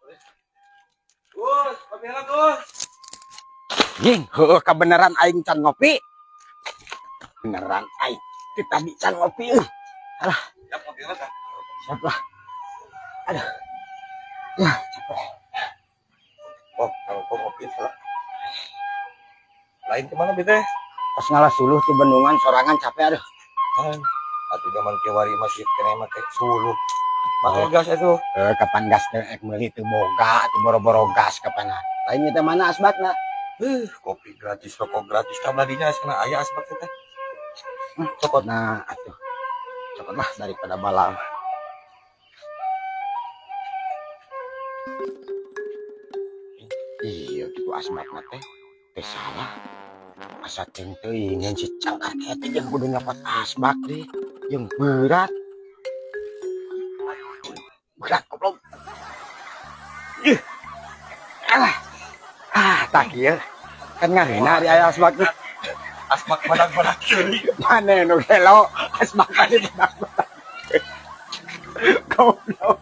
Gus, kopi heula, Gus. Jing, heueuh, kebenaran aing can ngopi. Beneran aing ti tadi can ngopi euy. Ya, kopi heula tah. Siap lah. Aduh. Ya, capek. Oh, kalau kau ngopi salah. Lain kemana bete? Pas ngalah suluh di bendungan sorangan capek, aduh. Kan, atuh zaman kiwari masih keneh make suluh. Make gas itu. Eh, kapan gas teh ek meuli teu boga, teu boro-boro gas kapan. Lain teh mana asbakna? Kopi gratis, rokok gratis, tambah dinya sana aya asbak teh. Cokot nah atuh. Cokot lah daripada balang. Iya gitu asbakna teh. Teh salah. Asa teh teuing si cangkar teh jeung kudu nyokot asbak deh. Jeung berat. Berat, goblok. Ih. Alah. Ah, tak ieu. Kan ngaheuna di aya asbak teh. Asbak badak-badak deui. Mana nu gelo asbak kali badak-badak. Goblok.